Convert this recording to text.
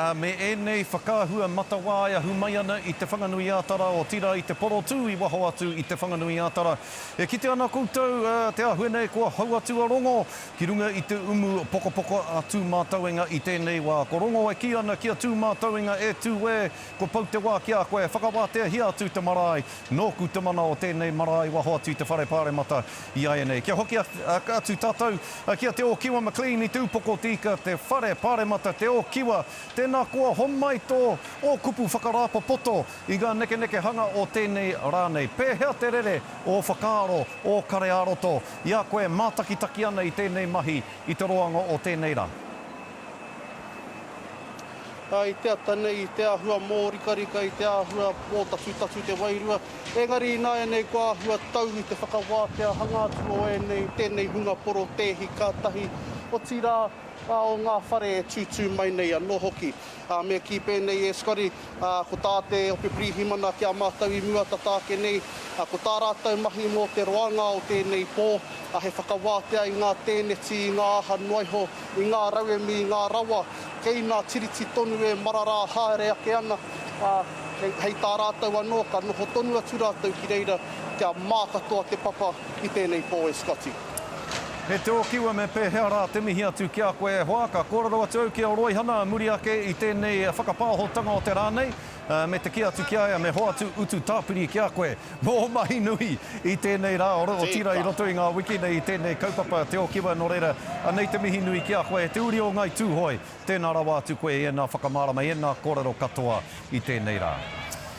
Me ēnei whakaahua matawā e ahu mai ana i Te Whanganui-ā-Tara, otirā i te porotū i waho atu i Te Whanganui-ā-Tara. E kite ana koutou te āhua nei kua hau atu a Rongo ki runga i te umu pokopoko a Tūmātauenga i tēnei wā. Ko Rongo e kī ana ki a Tūmātauenga, E Tū e, kua pau te wā ki a koe, whakawāteahia atu te marae, nōku te mana o tēnei marae i waho atu i te whare pāremata i āianei. Kia hoki atu tātou ki a Te Ōkiwa McLean i te upoko o te ika, te whare pāremata Te Ōkiwa. Tēnā koa, homai tō ō kupu whakarāpopoto i ngā nekenekehanga o tēnei rā nei. Pēhea te rere ō whakaaro, ō kare ā-roto i a koe e mātakitaki ana i tēnei mahi i te roanga o tēnei rā? I te ata nei, i te āhua mōrikarika, i te āhua pōtatutatu te wairua, Engari ināianei kua āhua tau i te whakawāteahanga atu o ēnei, tēnei hunga porotēhi ka tahi, otirā, ā, o ngā whare e tūtū mai nei anō hoki. Ā, me kī pēnei e Scotty, ā, ko tā te Ope Pirihimana ki a mātou i mua tata ake nei, ā, ko tā rātou mahi mō te roanga o tēnei pō, ā, he whakawātea i ngā tēneti, i ngā aha noa iho, i ngā rauemi, i ngā rawa, kei nā tiriti tonu e mararā haere ake ana, ā, hei tā rātou anō, ka noho tonu atu rātou ki reira kia mā katoa te papa i tēnei pō e Scotty. He te Okiwa me pēhea rā te mihi atu ki a koe e hoa, ka kōrero atu au ki a Roihana muri ake i tēnei whakapāhotanga o te rā nei, me te kī atu ki a ia me hoatu utu tāpiri ki a koe mō ō mahi nui i tēnei rā, otirā i roto i ngā wiki nei i tēnei kaupapa Te Okiwa, nō reira, anei te mihi nui ki a koe, te uri o Ngāi Tūhoe. Tēnā rawa atu koe i ēnā whakamārama, i ēnā kōrero katoa i tēnei rā.